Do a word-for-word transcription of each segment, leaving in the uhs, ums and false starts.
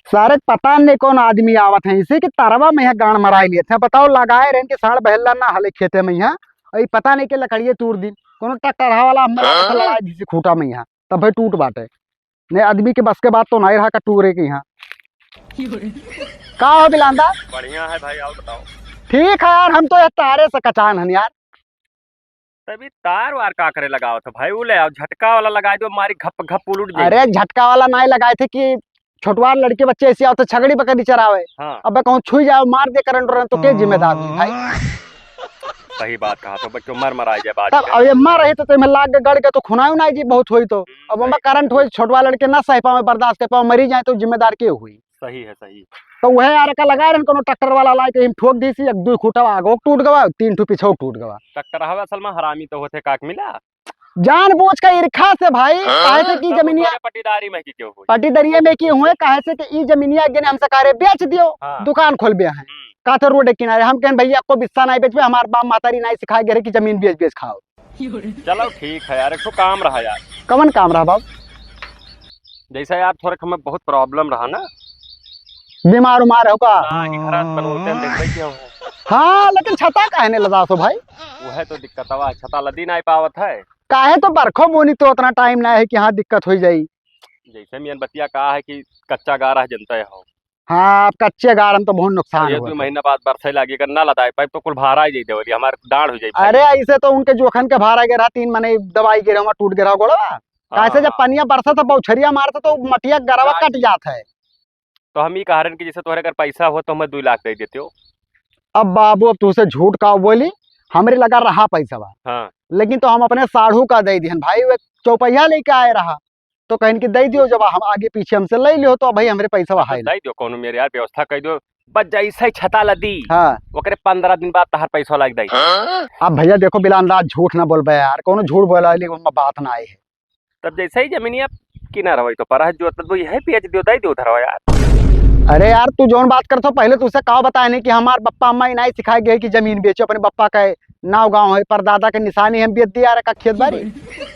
सारे पता नहीं कौन आदमी आवत है इसे कि तरवा में यहाँ गांड मराई लेत है। बताओ, लगाए रहन के साँड़ बहेला ना हले खेते में यहाँ, अई पता नहीं के लकड़िए तूर दिन, कोनो ट्रैक्टर वाला हमें हाँ? लगा दी से खूटा में यहाँ, तब भाई टूट बाटे। नहीं, आदमी के बस के बात तो नहीं रहा का टूरे के यहाँ। का हो बिलांदा? बढ़िया है भाई, और बताओ। ठीक है यार, हम तो ये तारे से कचान हन यार। तभी तार वार का करे लगावत है भाई, वो ले आओ, झटका वाला लगाई दो, मारी घप घप उलट जाई। अरे, झटका वाला नहीं लगाए थे कि छोटवार लड़के बच्चे ऐसे आवत है छगड़ी बकरी चरावे। हाँ। अबे कहूँ छुई जाओ, मार दे करंट उरंट तो के जिम्मेदार होई भाई? सही बात कहा, तो बच्चों मर मराई जाए बात तब। अब ये मर रही तो तुम्हें लाग के गड़ के तो खुनाई उनाई जी बहुत होई तो। हम्म, अब ओमा सही। करंट होई, छोटवार लड़के ना सह पावे, बर्दाश्त कर पावे, मरी जाए तो जिम्मेदार के हुई? सही है, सही। तो वह यार का लगा रहन कोनो ट्रैक्टर वाला लाए के हम ठोक दी सी, एक दो खूटा आगो टूट गवा, तीन ठो पीछे टूट गवा। ट्रैक्टर हवा असल में हरामी तो होते काक मिला। जानबूझ के ईर्खा से भाई, हाँ? काहे से कि तब जमीनिया तोरे पट्टीदारी में की क्यों हुई? पट्टीदारिये में की हुए, काहे से कि ई जमीनिया गिने हमसे कारे बेच दियो, हाँ। दुकान खोलबे हैं। हम्म। का तो रोड के किनारे, हम कहन भैया को बिस्सा नहीं बेचबे, हमार बाप मातारी नहीं सिखाए गए कि जमीन बेच बेच खाओ। चलो ठीक है यार, एक ठो काम रहा यार। कवन काम रहा बाबू? जैसा यार थोड़ा हमें बहुत problem रहा ना। बीमार उमार हो का? ना, कि घर बनोते हैं, देखबे क्या हो। हाँ, लेकिन छता काहे नहीं लदास हो भाई? वह तो दिक्कतवा है, छता लदी नहीं पावत है। काहे तो बरखो बोनी तो उतना time ना है कि हाँ दिक्कत हो जाई। जैसे मियन बतिया कहा है कि कच्चा गारा है जनता हो। हाँ, अब कच्चे गारन तो बहुत नुकसान ये हुआ दो था। महीना बाद बरसे लागी, अगर ना लदाए पाइप तो कुल भारा ही जाई देवली, हमार डांड हो जाई भाई। अरे, ऐसे तो उनके जोखन के भारा गिरा, तीन मने दवाई गिरा, वहाँ टूट गिरा गोड़वा। हाँ, काहे से जब हाँ। पनिया बरसा था, बौछरिया मारता तो मटिया गरवा हाँ। कट जात है। तो हम ही कह रहे हैं कि जैसे तोहरे अगर पैसा हो तो हमें दो लाख दे देते हो। अब बाबू, अब तुझसे झूठ का बोली, हमरे लगा रहा पैसा बा। हाँ। लेकिन तो हम अपने साढ़ू का दे दिहन भाई, वो चौपहिया लेके आए रहा। तो कहिन कि दे दियो, जब हम आगे पीछे हमसे ले लियो, तो भाई हमरे पैसा तो हाय दे दियो, कौनो मेरे यार व्यवस्था कर दियो, बस जैसे ही छता लदी, हाँ। ओकरे पन्द्रह दिन बाद तहार पैसा लाग दे। अब भैया देखो, बिला अंदाज झूठ ना बोलबे यार, कौनो झूठ बोला ली, ओमा बात ना आए है। तब जैसे ही जमीनिया किना रहो, तो पर है जो, तो यही बेच दियो, दे दियो धरवा यार। अरे यार, तू जौन बात करत हो, पहले तुझसे का बताए नहीं कि हमार बप्पा अम्मा ही नहीं सिखाए गए कि जमीन बेचो, अपने बप्पा का नाव गाँव है, परदादा के निशानी हम बेच दिया रखा खेत बारी।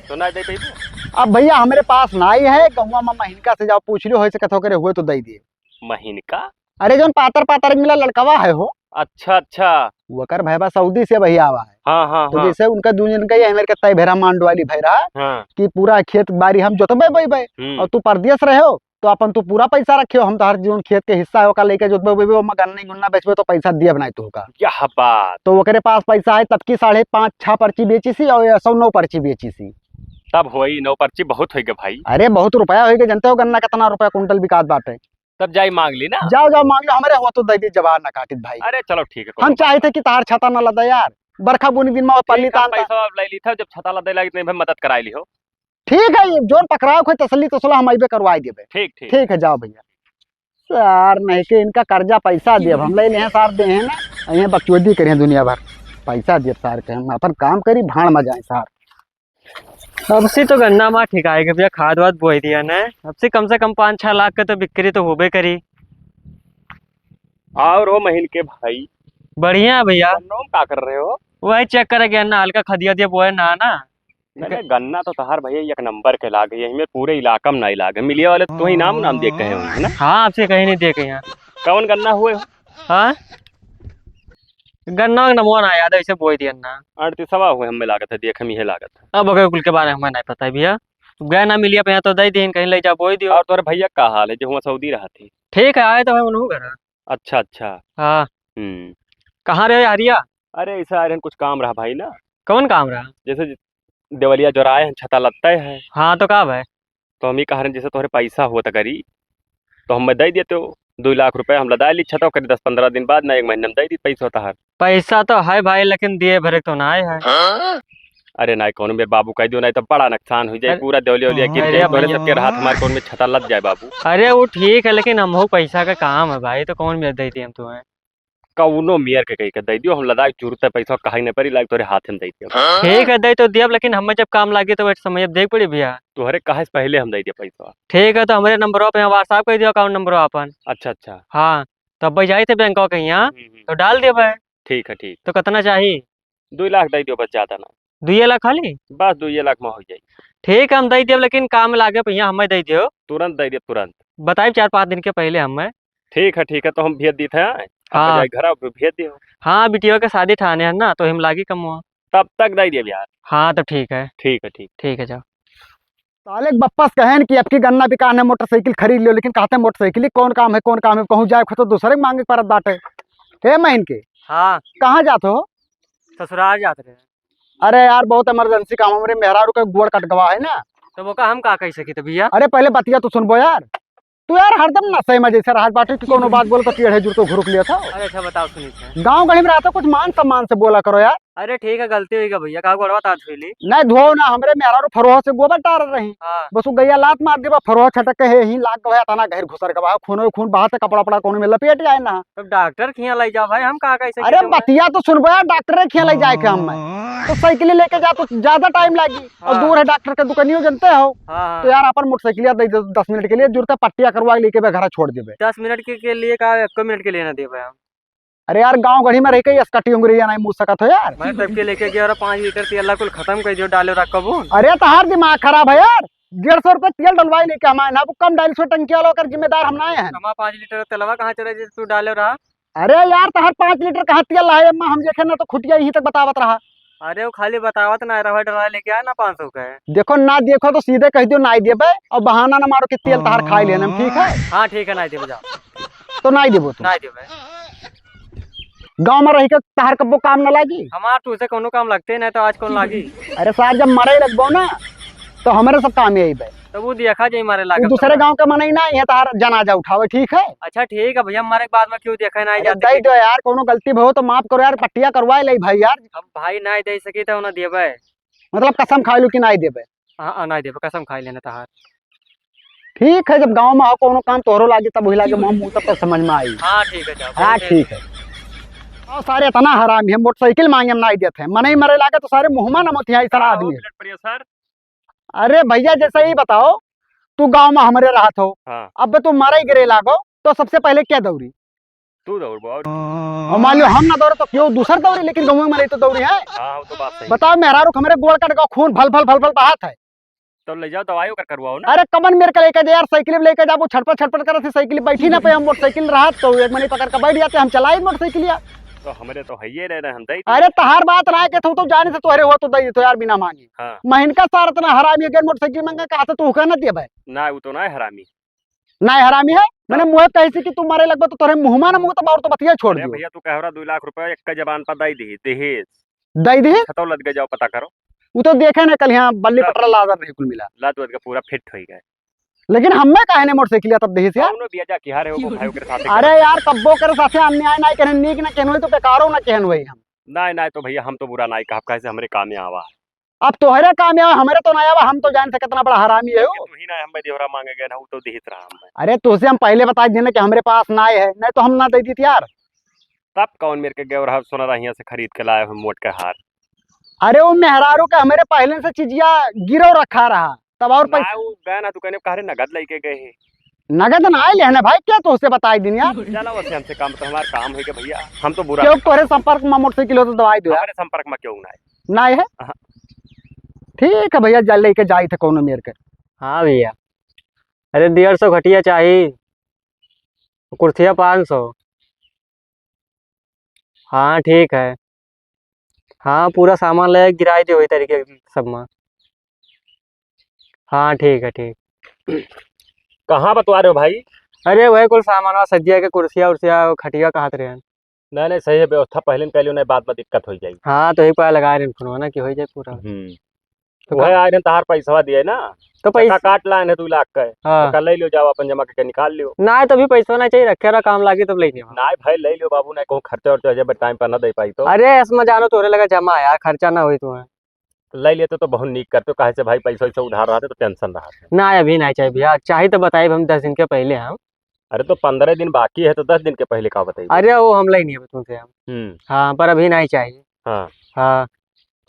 तो ना दे पाइबो? अब भैया हमरे पास नाई है, गौवा में महिनका से जाओ पूछ लियो, हो सके तो करे हुए तो दे दिए। महिनका? अरे जौन पातर पातर मिला लड़कवा है हो। अच्छा, अच्छा। वकर भैया सऊदी से भैया आवा है। हाँ, हाँ, तो हाँ। जैसे उनका दू जन का ये हमरे के तय भेरा मांडवाली भैरा हाँ। कि पूरा खेत बारी हम जोतबे बैबे हम्म। और तू परदेस रहे हो, तो अपन तू पूरा पैसा रखे हो, हम तो हर जौन खेत के हिस्सा है ओका लेके जोतबे बैबे, ओमा गन्ना गुन्ना बेचबे तो पैसा दिए बनाए तू का। क्या बात। तो ओकरे पास पैसा है, तब की साढ़े पाँच छह पर्ची बेची सी और ये सौ नौ पर्ची बेची सी। तब होई नौ पर्ची बहुत होई गए भाई। अरे बहुत रुपया होई गए, जानते हो गन्ना कितना रुपया कुंटल बिकात बाटे। तब जाई मांग ली ना। जाओ, जाओ मांग लो, हमरे हुआ तो दे दी जवान ना काटित भाई। अरे चलो ठीक है, हम कोनो चाहे बात थे कि तार छाता ना लदा यार, बरखा बुनी दिन में वो पल्ली ठीक है, तान तान। पैसा अब ले ली था, जब छाता लदा लागी तो भाई मदद कराई ली हो। ठीक है, ये जोन पकड़ाव खोई तसल्ली तसला हम अइबे करवाई देबे। ठीक, ठीक। ठीक है, जाओ भैया। सार नहीं के इनका कर्जा पैसा दिए, अब हम ले ले हैं सार दे हैं ना, ये बकचोदी करें दुनिया भर। पैसा दिए सार के, हम अपन काम करी, भाड़ में जाए सार। अब से तो गन्ना मा ठिकाए के भैया, खाद वाद बोई दिया ना, अब से कम से कम पाँच छह लाख के तो बिक्री तो होबे करी। और हो महिनके भाई? बढ़िया है भैया। गन्नों में का कर रहे हो? वही check करे गया ना, हल्का खदिया दिया बोए ना, ना। नहीं, नहीं, गन्ना तो तहार भैया एक नंबर के लाग है, यही में पूरे इलाका में नहीं लाग है। मिलिया वाले तो ही नाम नाम देख कहे होंगे, है ना? हाँ, आपसे कहीं नहीं देखे यहाँ। कौन गन्ना हुए हो? हाँ? गन्ना का नमवा ना याद है, ऐसे बोई दिया ना। अड़तीसवा हुए हमें लागत है, देख हम यह लागत है। अब ओकर कुल के बारे में हमें नहीं पता है भैया। गए ना मिलिया पे यहाँ तो दे दीन, कहीं ले जा बोई दियो। और तोरे भैया का हाल है जो हुआ सऊदी रहा थी? ठीक है, आए तो है उन्हों घर। अच्छा, अच्छा। हाँ। हम्म। कहाँ रहे हरिया? अरे ऐसा आ रहे हैं, कुछ काम रहा भाई ना। कौन काम रहा? जैसे देवलिया जोराए हैं, छता लत्ते है। हाँ तो का भाई? तो हम ही कह रहे हैं, जैसे तोहरे पैसा होता करी, तो हमें दे देते हो। दो लाख रुपया हम लदा ली छतो करी, दस पन्द्रह दिन बाद ना, एक महीने में दे दी पैसा तहार। पैसा तो है भाई, लेकिन दिए भरे तो ना आए है। अरे ना, कौन मेरे बाबू कह दियो, नहीं तो बड़ा नुकसान हो जाए, अरे, पूरा देवलिया उलिया गिर अरे जाए, तोहरे भैया। सबके रात हमारे कौन में छता लग जाए बाबू। अरे वो ठीक है, लेकिन हम हो पैसा का काम है भाई, तो कौन मेरे दे दिए हम तुम्हें? कौनो मेयर के कही के दे दियो, हम लदाई चुरते पैसा कहीं नहीं पड़ी, लाइक तोरे हाथ में दे दियो। ठीक है, दे तो दियब, लेकिन हमें जब काम लागे तो वह समय अब देख पड़ी भैया। तोहरे कहे से पहले हम दे दिया पैसा। ठीक है, तो हमारे नंबरों पे WhatsApp कर दियो, account नंबर अपन। अच्छा, अच्छा। हाँ, तो अब भाई जाए थे बैंक के यहाँ, हम्म, हम्म। तो डाल दिया भाई। ठीक है, ठीक। तो कितना चाहिए? दो लाख दे दियो बस, ज्यादा ना। दुइये लाख खाली? बस दुइये लाख में हो जाई। ठीक है, हम दइ देब, लेकिन काम में लागे पहिया हमें दइ दियो। तुरंत दइ देब, तुरंत। बताइब चार पाँच दिन के पहिले हमें। ठीक है, ठीक है, तो हम भेज दीत है। हाँ। जाए घर भेज दियो। हाँ, बिटिया के शादी ठाने है ना, तो हम लागी कमवा। तब तक दइ देब यार। हाँ, तब ठीक है। ठीक है, ठीक। ठीक है, जाओ। साले के बप्पस कहेन कि अब की गन्ना बिकान है, मोटरसाइकिल खरीद लियो, लेकिन कहते मोटरसाइकिल ही कौन काम है, कौन काम है, कहूँ जाए खुद तो दूसरे के मांगे के परत बाटे। हे महीन के, हाँ। कहाँ जात हो? ससुराल जात रहे। अरे यार, बहुत इमरजेंसी काम, हमरे मेहरारू के गोड़ कट गवा है ना। तो वो का हम का कह सकी थे भैया? अरे पहले बतिया तो सुनबो यार। तू यार हरदम नशे में जैसे रहत बाटे कि कोनो बात बोल तो टेढ़े जुर तो घुरुक लिया था। अरे अच्छा बताओ, सुनी थे। गाँव गढ़ी में रहता, कुछ मान सम्मान से बोला करो यार। अरे ठीक है, गलती हुई गई भैया, का गोड़वा तात हुई ली? नहीं धो ना, हमरे मेहरारू फरोहा से गोबर टार रही। हाँ। बस वो गैया लात मार देबा, फरोहा छटक के हे ही लाग गया, तना गहिर घुसर गवा, खून खून बहा, कपड़ा उपड़ा कोनो में लपेट जाए ना। तब डॉक्टर खिया लइ जाओ भाई, हम का कैसे अरे कैसे बतिया तो सुनबो यार, डॉक्टर खिया लइ जाए के हम मैं। तो साइकिल लेके जा तो ज्यादा टाइम लागी, और हाँ। दूर है डॉक्टर के दुकानियो, जानते हो। हाँ, हाँ। तो यार अपन मोटरसाइकिलिया दे दे, दस मिनट के लिए जरूरत है, पट्टिया करवा के लेके बे घरा छोड़ देबे। दस मिनट के, के लिए का, एक मिनट के लिए ना देबे हम। अरे यार, गाँव गढ़ी में रह के स्कटी उंगरी या नहीं मुँह सकत हो यार। मैं तब के लेके गया और पाँच लीटर तेल ला कुल खत्म कर दियो, डाले रख कबू। अरे तहार दिमाग खराब है यार, डेढ़ सौ रुपये तेल डलवाई लेके हम आए ना, अब कम डाली सो टंकी वाला, ओकर जिम्मेदार हम ना हैं। हमार पाँच लीटर तेलवा कहाँ चले जे तू डाले रहा? अरे यार, तहार पाँच लीटर कहाँ तेल रहा है, अम्मा, हम देखे ना तो खुटिया यहीं तक बतावत रहा। अरे वो खाली बतावत ना रहा, डलवा लेके आए ना पाँच सौ के। देखो ना, देखो तो सीधे कह दियो नाई देबे, और बहाना ना मारो कि तेल तहार खाई लेना, ठीक है? हाँ ठीक है, नाई देबे, जाओ। तो नाई देबो तू? नाई देबे। गाँव में रह के तहार कब्बो काम न लागी? हमार तुझसे कोनो काम लगते नहीं तो आज कौन लागी? अरे सार, जब मरे लगबो ना तो हमरे सब काम ही अइबे। तो वो देखा जाई मरे तू लागे दूसरे तो। गाँव के मनई ना है, तहार जनाजा उठावे, ठीक है? अच्छा ठीक है भैया, मरे के बाद में क्यों देखा नहीं अरे जाते दे कि दो यार, कोनो गलती भो तो माफ करो यार, पट्टिया करवा ले भाई यार। अब भाई नहीं दे सकी तो ना देबे। मतलब कसम खा लू कि नहीं देबे? हाँ, हाँ, नहीं देबे, कसम खाई लेना तहार। ठीक है, जब गाँव में हो कोनो काम तोहरो लागे तब वही लागे मुँह मुँह तब तो समझ में आई। हाँ, ठीक है, जाओ, हाँ, बहुत ठीक है। और सारे इतना हरामी है, मोटरसाइकिल मांगे हम नहीं देते हैं, मनई मरे लागे तो सारे मुँह में न मोतिया ऐसा हाँ, आदमी वो है। मिनट पर ये सर। अरे भैया, जैसे ही बताओ, तू गाँव में हमरे रहत हो, हाँ। अब तू मरे गिरे लागो, तो सबसे पहले क्या दौड़ी? तू दौड़बो और और मान लियो हम ना दौड़े तो क्यों दूसर दौड़ी, लेकिन गाँव में नहीं तो दौड़ी है। हाँ, वो तो बात सही। बताओ, मेहरारू के हमरे गोड़ कट गवा, खून भल भल भल भल बहात है। तो ले जाओ, दवाई ओकर करवाओ ना। अरे कमन मेर के लेके जा यार, साइकिल में लेके जाबो, छटपट छटपट करत है, साइकिल बैठी ना पे, हम मोटरसाइकिल रहत तो एक मनी पकड़ के बैठ जाते, हम चलाई मोटरसाइकिल यार। तो हमरे तो हइये रहे, हम दे दी। अरे तहार बात रहा के तू तो जाने से तोहरे हो तो दे तो यार बिना मांगे। हाँ। महीन का सार इतना हरामी है, मोटरसाइकिल मांगे कहा से तू कहना दिया भाई। ना, वो तो ना है हरामी। नाय हरामी है, मैंने तब? मुँह कहे से कि तू मारे लगबा तो तोरे मुँह मा ना मुँह तब और तो बतिया छोड़ अरे दियो। भैया, तू कह रहा दुई लाख रुपया एक जबान पर दई दिही, दिही। दई दिही? खतौ लद के जाओ, पता करो। उ तो देखे ना कल यहाँ बल्ली तब? पटरा लादत रही कुल मिला। लद वद के पूरा फिट होई गए। लेकिन हमें काहे ने मोटरसाइकिल तब दिही से यार? कौनो बिया जा किहा रहे हो भाई ओकरे साथे अरे करत। यार, तब्बो करे साथे अन्याय ना कहन, नीक ना कहन होई तो बेकारो ना कहन होई हम। नाय, नाय तो भैया, हम तो बुरा नाय कहब, काहे से हमरे काम में आवा है। अब तोहरे काम आवा, हमरे तो ना आवा, हम तो जान से कितना बड़ा हरामी है वो। तू ही ना हम देवरा मांगे गए ना, वो तो दिहित रहा हम। अरे तोसे हम पहले बता देने कि हमरे पास ना है, नहीं तो हम ना दे दीत यार। तब कौन मेरे के गेवरा सोना रहिया से खरीद के लाए हम मोट के हार। अरे वो मेहरारू के हमरे पहले से चिजिया गिरो रखा रहा, तब और ना, पैसा वो गए ना, तू कहने कह रहे नगद लेके गए हैं। नगद ना आए लेने भाई, क्या तोसे बताई दिन यार? चलो, वैसे हमसे काम तो हमारा काम है कि भैया, हम तो बुरा क्यों तोहरे संपर्क में मोटरसाइकिल हो तो दवाई दो यार। हमारे संपर्क में क्यों ना है? ना है? हाँ। ठीक है भैया, जा लेके जाई थे कोनो मेर के। हाँ भैया, अरे डेढ़ सौ खटिया चाही, कुर्सिया पाँच सौ। हाँ ठीक है, हाँ पूरा सामान ले गिराई दे वही तरीके सब में। हाँ ठीक है, ठीक। कहाँ बतवा रहे हो भाई? अरे वही कुल सामान सज्जिया के कुर्सिया उर्सिया खटिया कहत रहे हैं। नहीं, नहीं, सही है, व्यवस्था पहले न कैलियो, नहीं बाद में दिक्कत हो जाई। हाँ, तो ही पता लगा रहे हैं फोनवा ना कि हो जाए पूरा। हम्म। तो वह का? आए रहे तहार पैसवा दिए ना, तो पैसा चक्का काट लाए हैं दू लाख के। हाँ। तो कल ले लियो, जाओ अपन जमा करके निकाल लियो। ना, तो अभी पैसवा ना चाहिए, रखे रहा काम लागी तब ले लियो। ना भाई, ले लियो बाबू, ना कहूँ खर्चा उर्चा जब टाइम पर ना दे पाई तो। अरे, इसमें जानो तोरे लगा जमा है यार, खर्चा ना होई तुम्हें। ले लेते तो बहुत नीक करते, काहे से भाई पैसा वैसा उधार रहते तो टेंशन रहते। ना, अभी नहीं चाहिए भैया, चाहिए तो बताइए, हम दस दिन के पहले हम। अरे तो पन्द्रह दिन बाकी है तो दस दिन के पहले का बताइए? अरे वो हम ले नहीं है तुमसे हम। हम्म। हाँ, पर अभी नहीं चाहिए। हाँ। हाँ।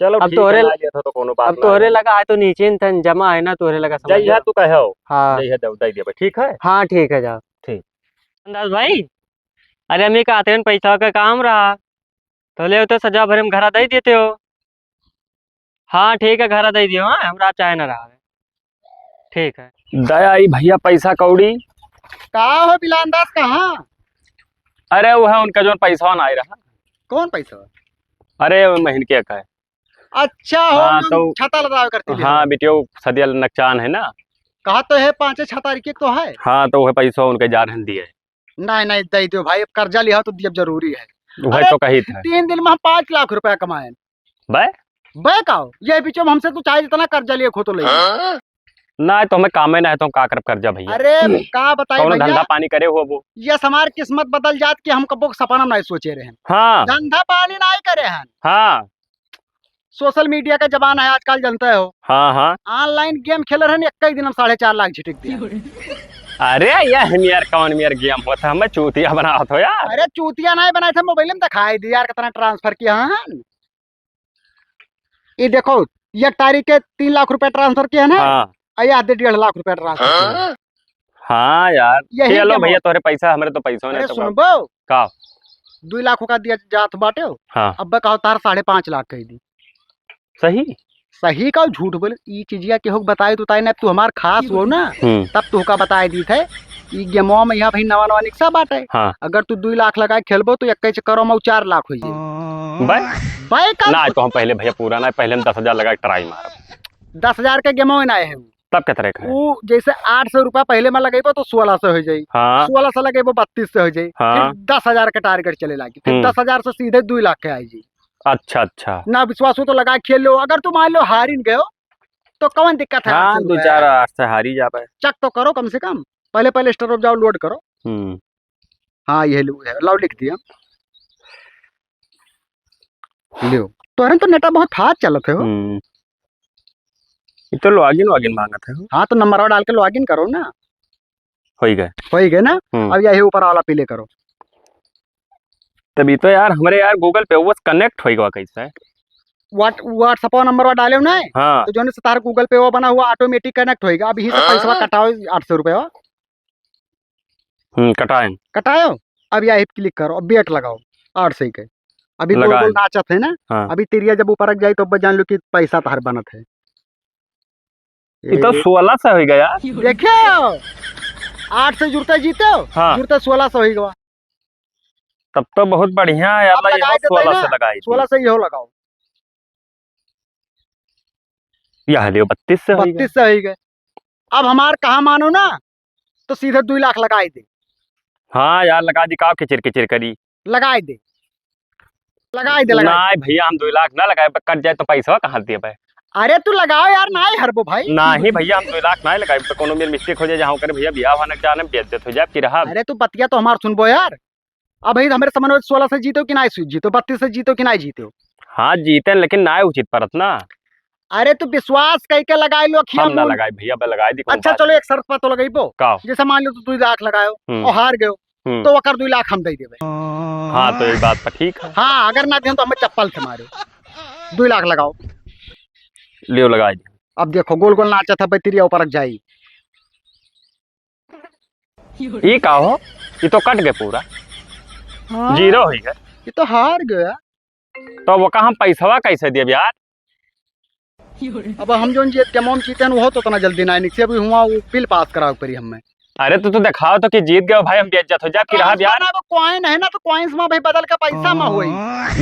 चलो अब ठीक है, तोहरे ना लिया था तो कोनो बात अब ना तोहरे है। लगा है तो नीचे न थन जमा है ना, तोहरे लगा समझ जइहा लो। तू कहे हो। हाँ। जइहा दे, दे देबे, ठीक है? हाँ, ठीक है, जाओ। ठीक। अंदाज भाई, अरे हम ये कहते हैं पैसा का काम रहा, तो ले तो सजा भरे में घरा दे देते हो। हाँ, ठीक है, घरा दे दियो, हाँ, हमरा चाहे ना रहा। ठीक है। दया आई भइया पैसा कौड़ी। का हो बिलान दास, कहाँ? अरे वो है उनका जौन पैसा ना आए रहा। कौन पैसा? अरे वो महीन के का है। अच्छा हो, हाँ, जौन तो छाता लदावे करती हाँ, बिटियो सदिया नकचान है ना। कहा तो है पाँचे छह तारीख के तो है। हाँ, तो वो पैसा उनके जा रहन दिए। नहीं, नहीं, दे दियो भाई, अब कर्जा लिया तो दियब जरूरी है। वही अरे, तो कही था। तीन दिन में हम पाँच लाख रुपया कमाए। बे? बे का हो? ये बीचो में हमसे तू चाहे जितना कर्जा लिए खो तो ले। हाँ? ना, तो हमें कामे ना है, तो हम का करब कर्जा भइया? अरे, का बताई कौनो भइया? धंधा पानी करे हो वो? ये हमार किस्मत बदल जात कि हम कबो सपना नहीं सोचे रहे। हाँ। धंधा पानी नहीं करे हन। हाँ। Social media का जमाना है आजकल, जानते हो। हाँ, हाँ। Online game खेले रहन, एक ही दिन हम साढ़े चार लाख झिटिक दिया। अरे, यह हम यार, कौन मेर game होता है, हमें चूतिया बनावत हो यार। अरे, चूतिया नहीं बनाए थे, mobile में दिखाई दी यार, कितना transfer किया है। ये देखो, ये तारीख के तीन लाख रुपया transfer किया है ना, हाँ। और ये आधे डेढ़ लाख रुपया transfer किया है। हाँ यार, यही चलो game भइया, हो। तोहरे पैसा, हमरे तो पैसा नहीं अरे तो सुनबो, का? दुई लाख का दिया जात बाटे हो। हाँ। अब कहो तार साढ़े पाँच लाख कह दी। सही? सही का झूठ बोले, ई चीजिया केहू के बताए तो ताई ना, तू हमार खास हो ना, हम्म। तब तू का बताए दी थे। ई गेमवा में यहाँ भाई नवा नवा निकसा बाटे। हाँ। अगर तू दुई लाख लगाए खेलबो तो एक चक्कर में चार लाख हो जाए। बे? बे का? ना, तो हम पहले भइया पूरा ना, पहले हम दस हजार लगा के try मारब। दस हजार के गेमवा ना है। तब के तरह का है? ऊ जैसे आठ सौ रुपया पहले में लगेबो तो सोलह सौ हो जाई। हाँ। सोलह सौ लगेबो बत्तीस सौ हो जाई। हाँ। फिर दस हजार के target चले लागी। फिर हम्म। दस हजार से सीधे दुई लाख के आई जी। अच्छा, अच्छा। ना विश्वास हो तो लगा के खेल लो। अगर तू मान लो हारिन गयो तो कौन दिक्कत है? हाँ, आठ सौ दो रुपया चार है। आठ से हारी जाबे। Check तो करो कम से कम। पहले, पहले store of जाओ, load करो। हम्म। हाँ, ये लो, है। लाओ, लिख दिया। लियो। तोहरे तो नेटा बहुत fast चलत है हो। हम्म। ये तो login वॉगिन मांगत है हो। हाँ, तो नंबरवा डाल के login करो ना। होई गए। होई गए ना? हम्म। अब यही ऊपर वाला पे ले करो। तभी तो यार, हमरे यार Google पे वो connect होई गवा कैसे? What-, WhatsApp नंबरवा डाले हो ना? हाँ। तो जौन से तार Google पे वो बना हुआ automatic connect होई गवा। अब यही से हाँ। पैसवा कटाओ आठ सौ रुपया। हम्म, कटाएन। कटायो? अब यही पे click करो, अब bet लगाओ, आठ सौ के। अभी गोल लगाएन। गोल नाचत है ना? हाँ। अभी तिरिया जब ऊपर जाई तो अब जान लो कि पैसा तहार बनत है। ई तो ए। सोलह सौ हो गया। देखियो, आठ सौ जुड़ते जीतो, हाँ। जुड़ते सोलह सौ हो गवा। तब तो बहुत बढ़िया है, अब अल्लाह लगाए इहो देते सोलह ना, सौ लगाई दी। सोलह सौ इहो लगाओ। यह लियो, बत्तीस सौ हो गया। बत्तीस सौ हो गए। अब हमार कहा मानो ना, तो सीधे दुई लाख लगाई दे। हाँ यार, लगा दी, का किचिर किचिर करी। लगाई दे, लगाई दे, लगाई दे। नाहीं भइया, हम दुई लाख ना लगाए, कट जाए तो पैसा कहाँ देबे? अरे तू लगाओ यार, नाहीं हरबो भाई। नाहीं भइया, हम दुई लाख नाहीं लगाए, तो कोनो मेर mistake हो जाए, जहाँ ओकर भइया बियाह होने के जाने बेइज्जत हो जाए, कि रहा। अरे तू बतिया तो हमार सुनबो यार। अब भाई हमरे समझ में सोलह से जीतो कि नाहीं जीतो, बत्तीस से जीतो कि नाहीं जीतो? हाँ, जीते, लेकिन नाहीं उचित परत ना। अरे, तू विश्वास कइके लगाई लो, अखिया हम ना मूंद। लगाई भइया, अब लगाई दी, कौन अच्छा, बात चलो, है? एक शर्त पर तो लगइबो। का? जैसे मान लो, तू दुई लाख लगायो हम्म। और हार गयो, हम्म। तो ओकर दुई लाख हम दे देबे। हाँ, तो ये बात तो ठीक है। हाँ, अगर ना देन तो हमें चप्पल से मारो। दुई लाख लगाओ। लियो, लगाई दी। अब देखो, गोल गोल नाचत है, बैतरिया ऊपर जाई। ई का हो? ई तो कट गए पूरा। हाँ। Zero होई गए। ई तो हार गया। तो वो का हम पैसवा कैसे देब यार? अब हम जोन जीत के मोम जीते हैं, वो तो उतना जल्दी ना निकसे, अभी हुआ वो bill pass करावे पड़ी हमें। अरे तो तू दिखाओ तो कि जीत गए भाई, हम बेइज्जत हो जाए, कि तो रहा हम यार। ना, वो coin है ना, तो coins में भाई बदल के पैसा में होई।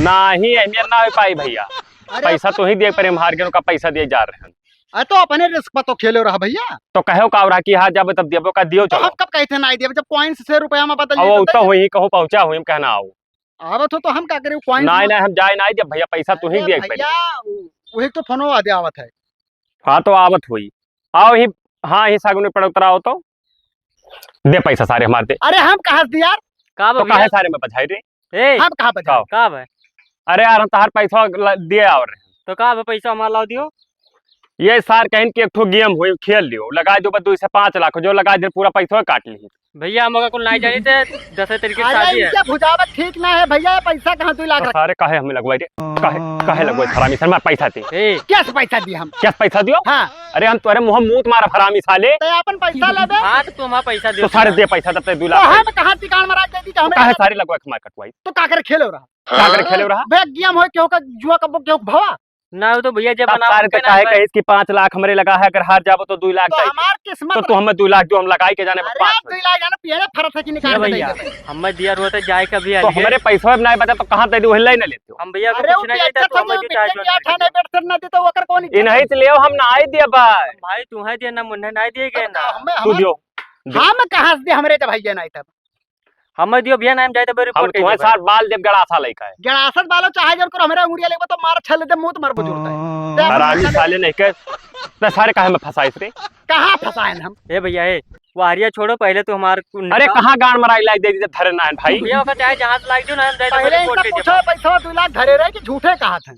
नाहीं, अहमियत ना हो पाई भइया। अरे पैसा तो ही दे पड़े, हम हार गए, उनका पैसा दिए जा रहे हैं। अरे तो अपने risk पर तो खेलो रहा भइया। तो कहो का रहा कि हाँ, जब तब देबो का दियो तो चलो। हम कब कहते ना देब, जब coins से रुपया में बदल अब जाता उतना है। हुई, कहूँ पहुँचा हुई, हम कहना आओ। आवत हो तो हम का करें, coins नाहीं, में नाहीं, हम जाए नाहीं देब भइया, पैसा तू ही अरे दे पड़े। भइया, उ-, वही तो फोनो आदे आवत है। हाँ, तो आवत हुई। आओ ही, हाँ, ही सागुन में पड़े उतरा हो तो। दे पैसा सारे हमारे दे। अरे हम कहाँ से दी यार? का तो बा काहे भइया? सारे में बजाई रे? ए, हम कहाँ बजाई? का? का बा? अरे यार, हम तहार पैसा ल-, दिए आवर रहे। तो का बा, पैसा हमार लाओ दियो। ये सार कहिन कि एक ठो game हुई, खेल लियो, लगाई दो बस दुई से पाँच लाख, जो लगाई दे पूरा पैसा काट ली। भइया, हम अगर कुल नाहीं जानी थे, दस तारीख की अरे शादी है। इनके भुजावत ठीक ना है भइया, ये पैसा कहाँ दुई लाख तो रख- सारे काहे हमें लगवाई रे? काहे, काहे लगवाई हरामी सर, हमार पैसा दे। ए। कैसे पैसा दिए हम? कैसे पैसा दियो? हाँ। अरे हम तोरे मुँह मूत मारब हरामी साले। तो अपन पैसा ले दे। हाँ, तो तू हमार पैसा दियो तो सारे ना। दे पैसा, तब ते दुई तो लाख हम कहाँ ठिकान में रख देती कि हमें काहे सारे लगवा के मार कटवाई? तो का करे खेलो रहा? का करे खेलो रहा? बे game हो, केहू का जुआ कब्बो केहू का भवा? ना, वो तो भैया जब तब बना सारे उनके तो ना काहे भाई। कहिस कि पाँच लाख हमरे लगा है, अगर हार जाबो तो दुई लाख तो जाई। हमार किस्मत तो तू हमें दुई लाख दियो, हम लगाई के जाने अरे पाँच। दुई लाख जाने पियने फरत है कि ए निकाल के भैया, दे दे। हमें दिया रोते जाए के अभी तो आइए। हमरे पैसा अब ना बचा तो कहाँ दे दी, वही ले ना लेते हो। हम भैया को अरे कुछ वो नहीं देता, बेचत तू है हमें जो जो चाहे बेचत जो के आठा नहीं नहीं बेचत ना दे तो ओकर कौन ये इज्जत नहीं है? तो ले हम ना आई दिया भाई। भाई तू है दिया ना मुन्ने नहीं दिए गए अब ना। का हमें, तू हमार दियो, दियो। हम कहाँ से दे हमरे जब भैया नहीं तब। हमें दियो भैया, नाम जाए तो हम रिपोर्ट कर तुम्हें दे भाई। साथ बाल देब गड़ासा लइका है। गड़ासत बालो चाहे जौन करो, हमरे अंगुरिया लेबो तो मार छल दे, मुंह तो मार बुजुर्ग है। दे हरामी हमरे साले नहीं के, ते सारे काहे में फंसाइस रे? कहाँ फंसाएन हम? ए भैया, ए, वो हरिया छोड़ो, पहले तो हमार उन अरे का कहाँ गांड मराई लाई दे दी धरे ना है भाई। भैया, ओका चाहे जहाँ से लाग दो ना, हम जाए तो पहले रिपोर्ट इनसे कर दे पूछो, भाई। पैसा दो लाख धरे रहे कि झूठे कहा थे?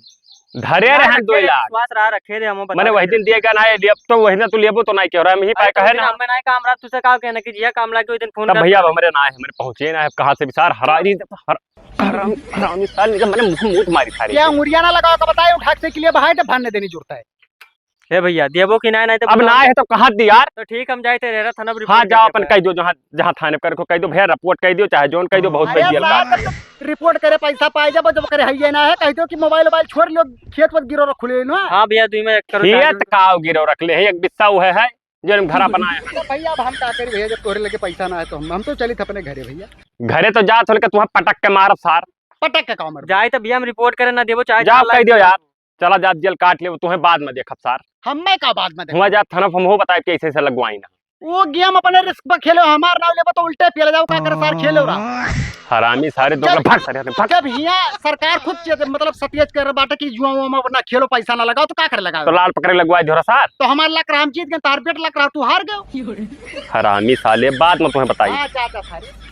धरे हाँ, रहन रखे दो दे, लाख। विश्वास रहा, रखे दे, हम बता मने रहे वही थे। दिन दिए का ना, ये अब तो वही ना तू लेबो तो नहीं कह रहा, हम ही अरे पाए कहे तो ना। दिन हमें ना काम रहा, तुझसे का कहना कि जिया काम लागे, वही दिन फोन तब कर भैया, अब दो। हमरे ना है, हमरे पहुँचे ना है, कहाँ से विचार हरारी, हर-, हराम, हरामी साल निकल, मने मुंह, मुंह मारी सारी। क्या अंगुरिया ना लगाओ का बताए, उठा के से के लिए बाहर जब भरने देनी जुड़ता है। हे भैया, देबो कि ना, नहीं तो अब बताओ। ना है तो कहा दी यार। तो ठीक, हम जाए थे रेरा थाना हाँ, रिपोर्ट जाओ कर अपन देबे। कह दो, जहाँ, जहाँ थाने पर को कह दो, भैया रिपोर्ट कह दो, चाहे जोन कह दो, बहुत अरे सही जेल यार, काट। जब तक रिपोर्ट करे पैसा पाए जाबो, जब करे हइये ना है, कह दो कि मोबाइल वोबाइल छोड़ लो, खेत वत गिरो रख ले ना। हाँ भैया, दुई में एक करो खेत चाहे का गिरो रख ले है, एक बिस्सा वो है, है, जो हम घरा बनाए हैं। तो भैया, अब हम का करी भैया, जब तोहरे लगे पैसा ना है तो हम, हम तो चलित अपने घरे भैया। घरे तो जात हो, लेकिन तुम्हें पटक के मारब सार। पटक के का मारब? जाए तो भैया, हम रिपोर्ट करे ना देबो, चाहे जाओ, चार लाख कह दियो यार। चला जात जेल काट लेबो, तुम्हें बाद में देखब सार। हमें का बाद में देखब? हुआ जात थाना हम हो बताए कैसे से लगवाई ना। वो गेम अपने रिस्क पर खेलो, हमार नाव लेबो तो उल्टे पेल जाओ, का करे सार, खेलो रहा। हरामी सारे दो जब, भाग सारे, भाग। जब हियाँ सरकार खुद चेत-, मतलब सतियज कर बाटे कि जुआ उआ में ना खेलो, पैसा ना लगाओ, तो का करे लगाओ? तो लाल पकड़े लगवाए दियो सार। तो हमार लक रहा, हम जीत गए, तार बेट लक रहा, तू हार गयो। हरामी साले, बाद में तुम्हें बताई। हाँ, जा, जा, सारे।